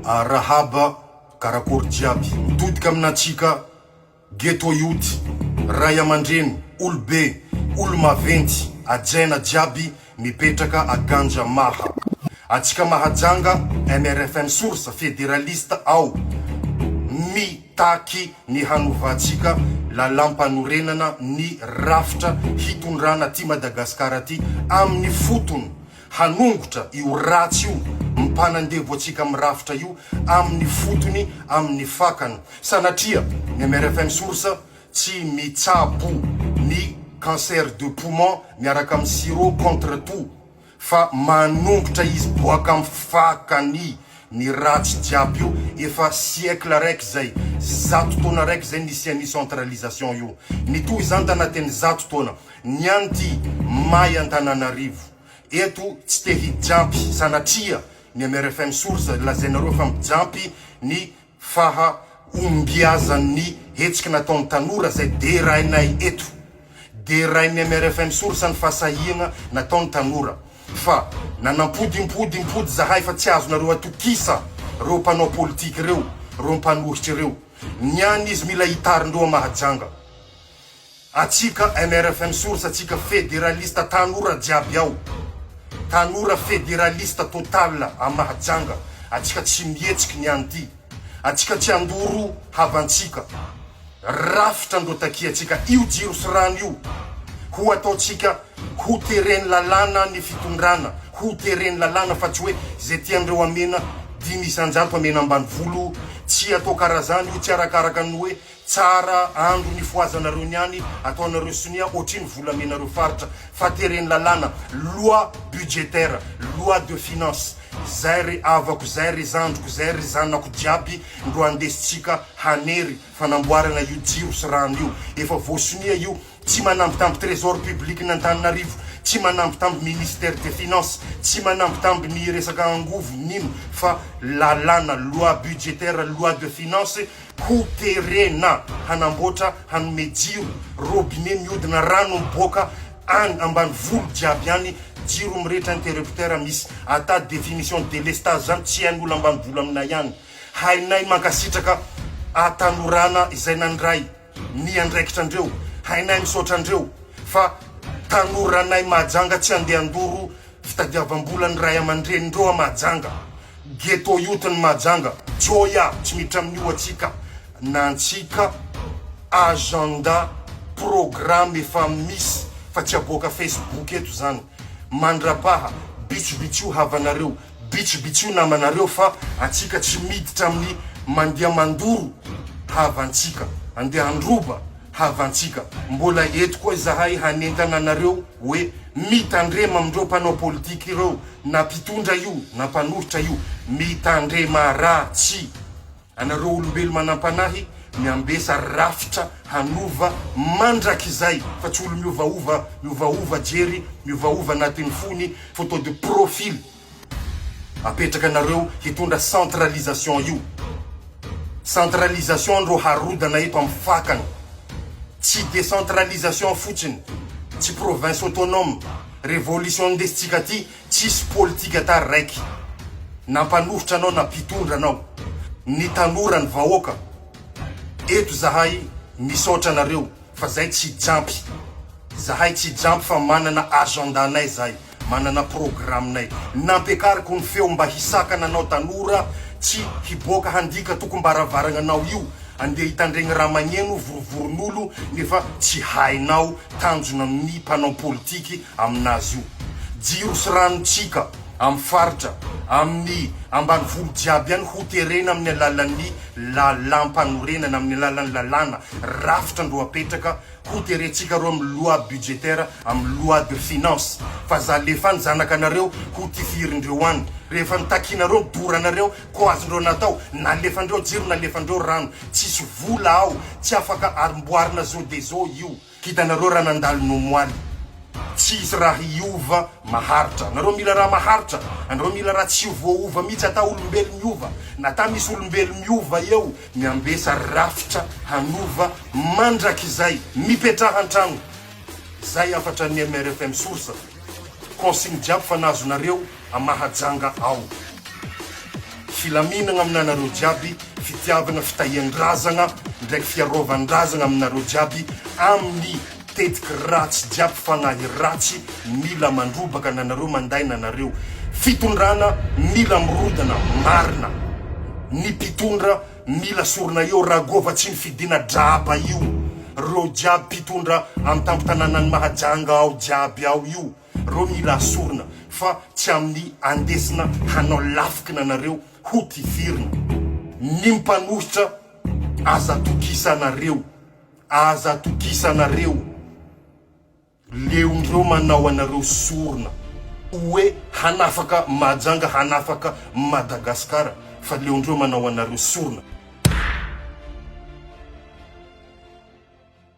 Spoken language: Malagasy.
Arahaba karakory jiaby mitodika aminantsika ghetto youth ray amandreny olobe olo maventy ajaina jiaby mipetraka a ganja maha atsika mahajanga mrfm source federaliste ao mitaky ny hanovantsika lalampanorenana ny rafitra hitondrana aty Madagascar aty aminy fotony hanongotra io ratsy io mpanandevo antsika mirafitra io amin'ny fotony amin'ny fakany. Sanatria ny mrfm source tsy mitsabo ny cancer de poumon miaraka amin'ny sirop contre tout fa manongotra izy boaka amin'ny fakany ny ratsy jiaby io efa siècle raiky zay 100 taona raiky zay nisian'ny centralisation io nitohy zany tanatin'ny 100 taona niany ty may Antananarivo eto. Tsy te hijampy sanatria ny MRFM source lazainareo fa mijampy ny faha ombiazan'ny hetsiky nataony tanora zay derainay eto, derain'ny MRFM source ny fahasahiana nataony tanora fa nanampody impody impody zahay fa tsy azonareo atokisa reo mpanao politiky reo, reo mpanohitry reo niany izy mila hitarindreo Mahajanga. Atsika MRFM source, atsika fédéraliste tanora jiaby ao, tanora fédéraliste total a Mahajanga, atsika tsy mihetsiky niany ty, atsika tsy andoro havantsika. Rafitra ndro takiatsika io, jiro sy rano io ho ataotsika ho tereny lalàna ny fitondrana, ho tereny lalàna fa tsy hoe zay tiandreo amena 5% amena ambany volo. Tsy atao karazany io, tsy arakaraka ny hoe tsara andro nifoazanareo niany ataonareo sonia ohatrino volamenareo faritra, fa tereny lalàna, loi budgétaire, loi de finance zay ry avako zay, ry zandriko zay, ry zanako jiaby ndro andesitsika hanery fanamboarana io jiro sy rano io. Efa voasonia io, tsy manambitamby trésor public ny Antananarivo, tsy manambitamby ministère des finances, tsy manambitamby ny resaka angovo nino, fa lalàna, loi budgétaire, loi de finance ho terena hanamboatra, hanome jiro, robinet miodina, rano miboaka any ambany volo jiaby any, jiro mirehitra, interrupteur misy ata définition délestage zany tsy hain'olo ambany volo aminay any. Hainay mankasitraka atanorana izay nandray ny andraikitra andreo, hainay misaotra andreo, fa tanoranay Mahajanga tsy andeha andoro fitadiavam-bola ny ray aman-drenindreo a Mahajanga. Ghetto youth ny Mahajanga joya tsy miditra amin'io atsika nantsika. Agenda, programme efa misy fa tsy aboaka Facebook eto zany mandrapaha bitsibitsio havanareo, bitsibitsio namanareo, fa atsika tsy miditra amin'ny mandeha mandoro havantsika, andeha handroba havantsika. Mbola eto koa izahay hanentana anareo hoe mitandrema amindreo mpanao politika ireo, na mpitondra io na mpanohitra io, mitandrema ratsy anareo olombelo manampanahy miambesa rafitra hanova mandrakizay, fa tsy olo miovaova, miovaova jery, miovaova anatin'ny fony, photo de profil apetraka anareo hitondra centralisation io. Centralisation ndro harodana eto amin'ny fakany, tsy décentralisation fotsiny, tsy province autonome. Révolution ndesitsika aty tsisy politika tary raiky nampanohitra anao na mpitondra anao, ny tanora, ny vahoaka eto zahay misaotra anareo fa zay tsy jampy zahay, tsy jampy fa manana agendanay zahay, manana programmenay. Nampiakariko ny feo mba hisakana anao tanora tsy hiboaka handika tokom-baravaragna anao io, andeha hitandregny raha magneno vorovoron'olo nefa tsy hainao tanjona ny mpanao politiky aminazy io. Jiro sy ranotsika amin'ny faritra, amin'ny ambanivolo jiaby any ho terena amin'ny alalan'ny lalàmpanorenana, amin'ny alalan'ny lalàna rafitra ndro apetraka, ho terentsika reo amin'ny loi budgétaire, amin'ny loi de finance, fa za alefa any zanakanareo ho tifirindreo any rehefa nitakinareo doranareo ko azondreo natao nalefandreo jiro, nalefandreo rano, tsisy vola ao, tsy afaka aromboarina zao de zao io. Hitanareo raha nandalo nomoaly, tsisy raha hiova maharitra. Anareo mila raha maharitra, anareo mila raha tsy voaova mihitsy, ata olombelo miova, na ta misy olombelo miova eo, miambesa rafitra hanova mandrakizay. Mipetraha an-tragno. Zay hafatra ny MRFM source. Consigne jiaby fa nazonareo a Mahajanga ao. Filaminagna aminanareo jiaby, fitiavagna, fitahian-drazagna ndraiky fiarovan-drazagna aminareo jiaby amin'ny tetiky ratsy jiaby fagnahy ratsy mila mandrobaka nanareo manday nanareo fitondrana mila mirodana marina ny mpitondra mila sorona eo ragova tsy nifidina draba io reo jiaby mpitondra am tampon-tanànan'i Mahajanga ao jiaby ao io reo mila asorina fa tsy amin'ny andesina hanao lafikina anareo ho tifirina ny mpanohitra aza atokisanareo aza atokisanareo leondreo manao anareo sorona hoe hanafaka Mahajanga hanafaka Madagascar fa leondreo manao anareo sorona.